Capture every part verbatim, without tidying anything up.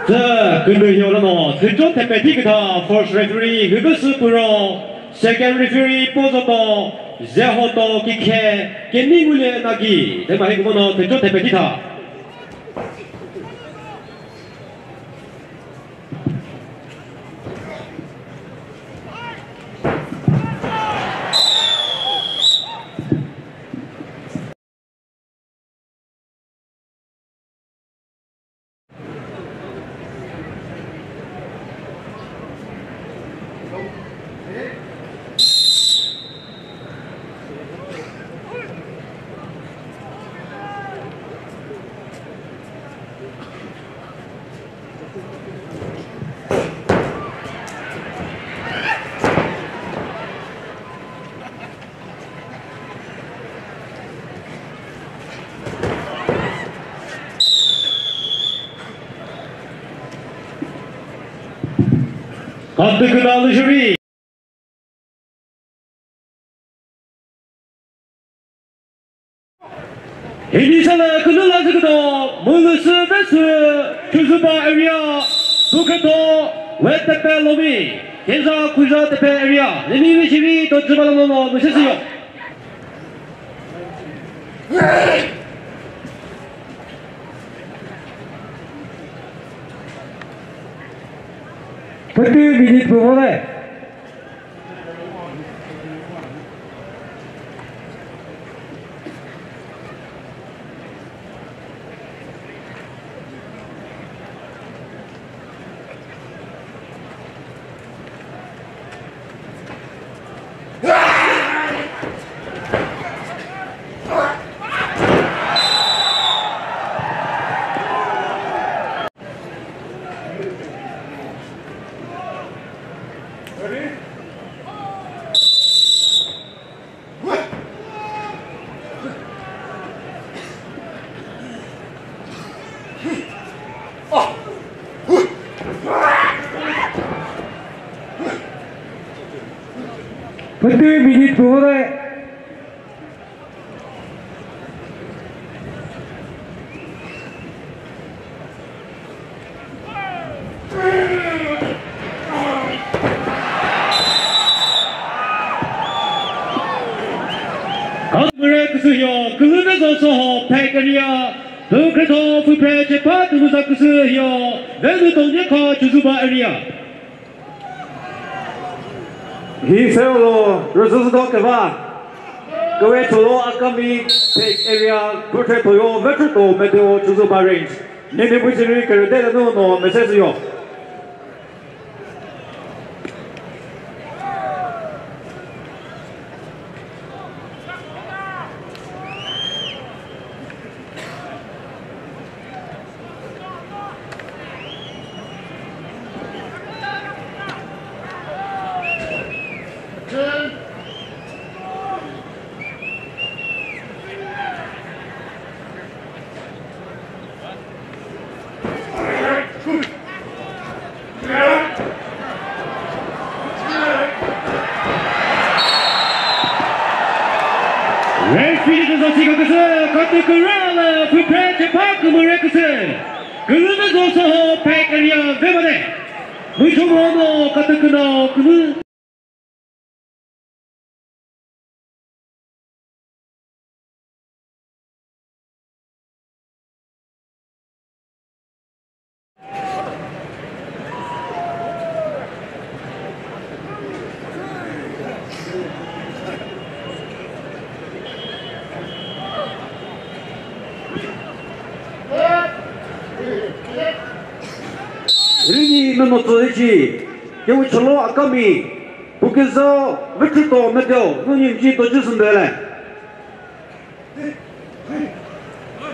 Tsü künü hiyo lano, thücho thepe thi kütha, first referee, Hübüsü Puro, second referee, Pozoto, Zehoto, Kikhe, Kemi Ngule Nagi, thüma hi kumono, thücho thepe thi tha. Katü künalı jüri. Hini sala künü la züküdo, Mülüsü Besü, Chozuba area, Bukheto, Wetepe Lomi, Keza Kuja Tepe area, Nemi Vishimi, Totsubala Lomo, Müsesiyo. Thirty minutes before that. Pütü minute puhure. Kümüre küsü yo, külüne zo soho, Phek area, Bukheto, Füpre, Chepa, Tumuza küsü yo, Venu Tonyeka, Chozuba area. Hi seo lo rüzüzü do keva. Kewe cholo akami Phek area, Bukheto yo, Vechuto, Meteo, Chozuba range. Nini bujiri kerede no no message yo. Referee küzü, küzü, katü kürala, Füpre Chepa kümüre küzü. Kürünü zoso ho, Phek area, vemane. Müchongo no, katü küna, künü. Rini meno tsühichi, kewu cholo akami, Bukheto, Vechuto, Meteo, nunyi mji toju sundele.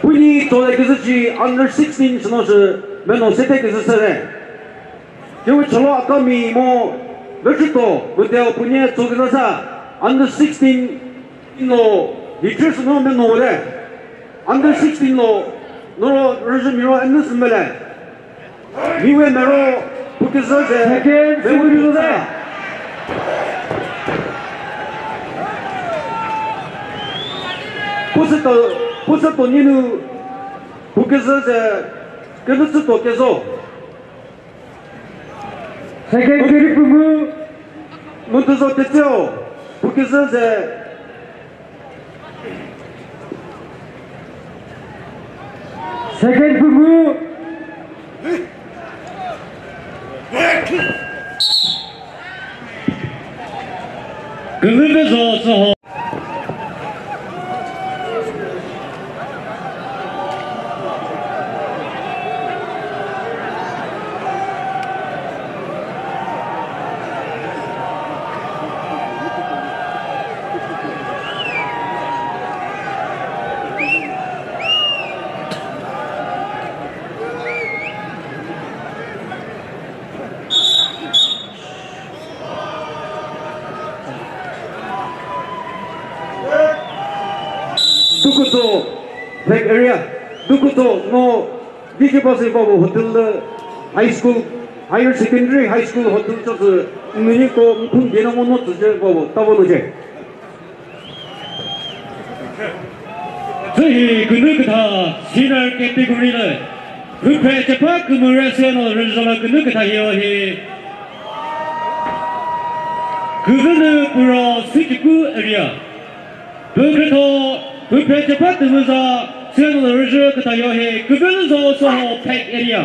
Puni tole küzü chi under sixteen sino shi meno sete küzü sere. Kewu cholo akami mo Vechuto, Meteo puni tso küzü sa under sixteen ino hiche sino meno le. Under sixteen lo, noro rüzü miro enu sümele. Miwe mero, pukizü ze, second, mero second, pukizü ze. Pusüto, pusüto ninu, pukizü ze, kevitsüto kezo. Second kiri püngu, Müntüzo Tetseo, Phukizü ze. Second püngu. Külüve zo soho. Dukuto, Black Area, Dukuto, no, D J Basi Babu Hotel, High School, Higher Secondary High School Hotel, Chası, Nini ko, Mkhun Dina Mono, Tsu Babu, Tavano je. Tsühi künü kütha senior category lü, rüphe chepha kümüre seno rüzhola künü kütha hio hi. Küzünü puro Süchüku area. Pükütho rüphe chepha kümüza seno rüzho kütha hio hi. Küzünü zo soho Phek area.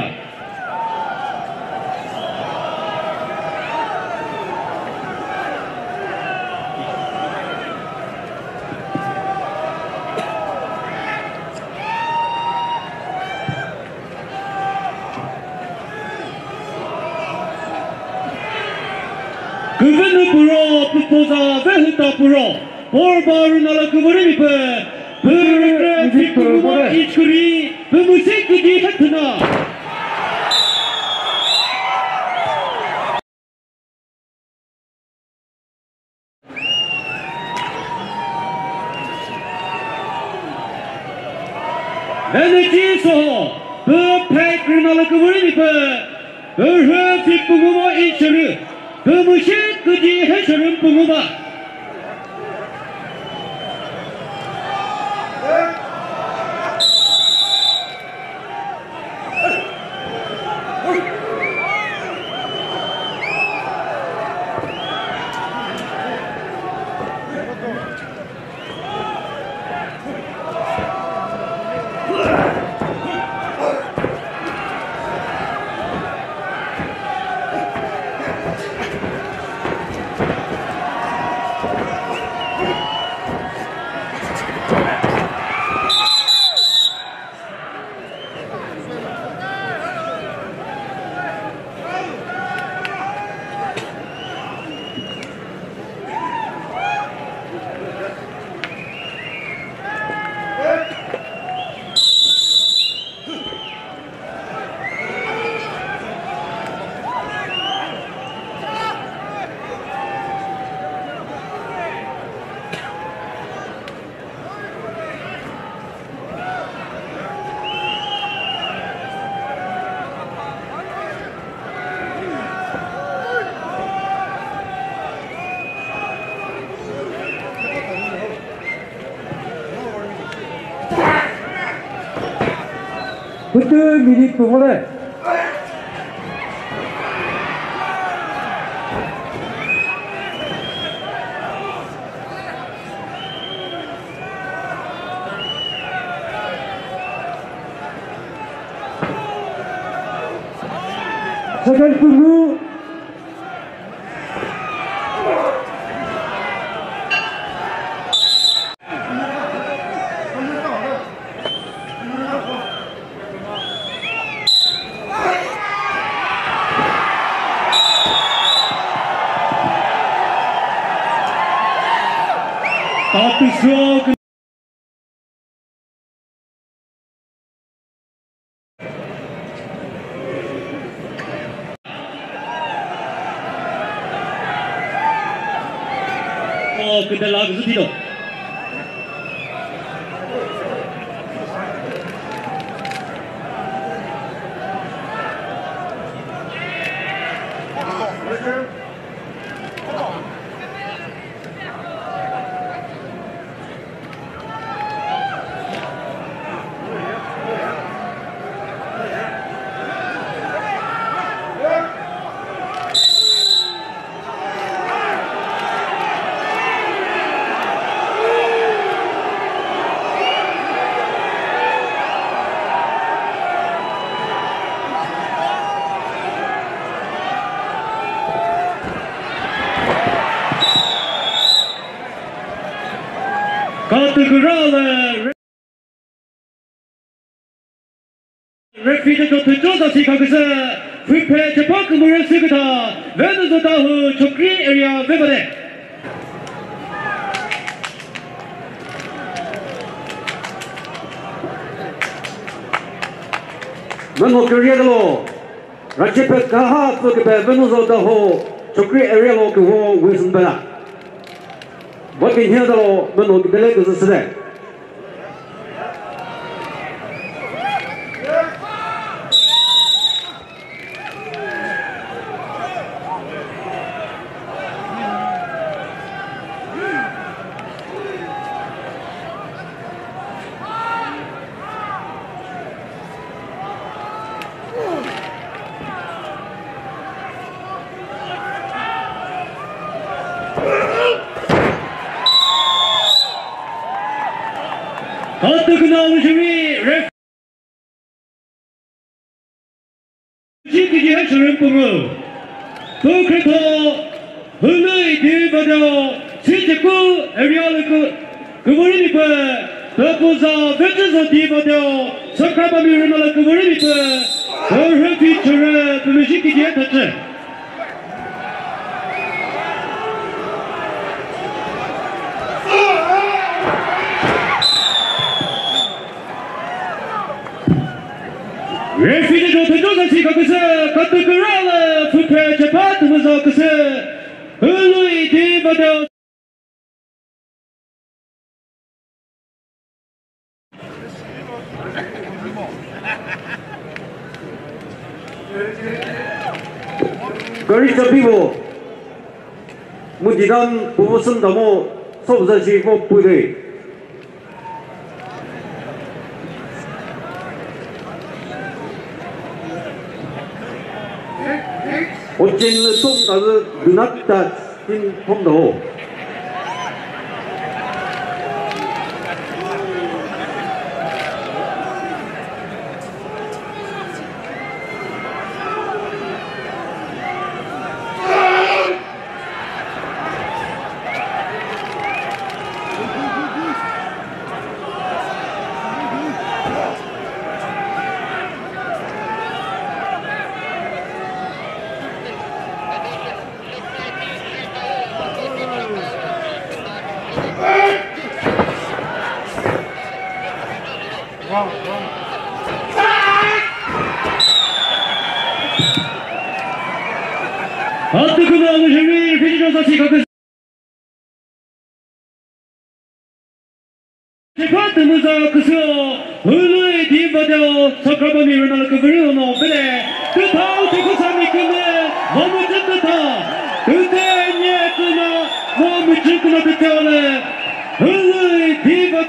Küvenu puro, pupoza vehüta puro, porba rünala küvürimi pü, pürükre, pikumo, ichkuri, pümüsik küdi hethüna. Venüchi soho, pü Phek rünala küvürimi pü, pürhü fi püngumo ichürü, pümüshi küdi hechürü pünguba. Pütü minute pü vole. Second püngu. Oh, kita lagu sih tu. Katüküra le re-, referee cho thücho za si khaküsü, füphe chepa kümüre süküta, Venuzo Dawhuo, Chokri area, vebade. Meno kürüyelo, Rajipe kaha pfü küpe Venuzo Dawhuo, Chokri area lo küvo Wilson Bela. Vaki nhia dalo meno küdele küzü süde. Katüküna lüshimi ref. Jikiji ha shürün pungu. Pükretho, Hülüi di vadeo, Sijiku area lü kü-, küvüri mi pü, Püpuza Venuzo di vadeo, Sakrabami rüna lü küvüri mi pü, Pürhü Pichürü, Pümüji kiji ha thachü. Referee cho thücho za si khaküsü, Katüküra lü füphe chepa tümüza küsü, Hülüi di vadeo. Gari chabi vo. Mu didan pupu süm damo, sob za shi vo püde. O chen lü tüm ta lü do not touch tin thom do. Katüküna lüshimi, referee cho za si khaküsü. Chepa tümüza küsüo, Hülüi di vadeo, Sakrabami rüna lü küvüri ono vele, tüthao Chekusami kümü, Vamüchü tütha, tüte nye küna, Vamüchü küna tüte ole, Hülüi di vadeo.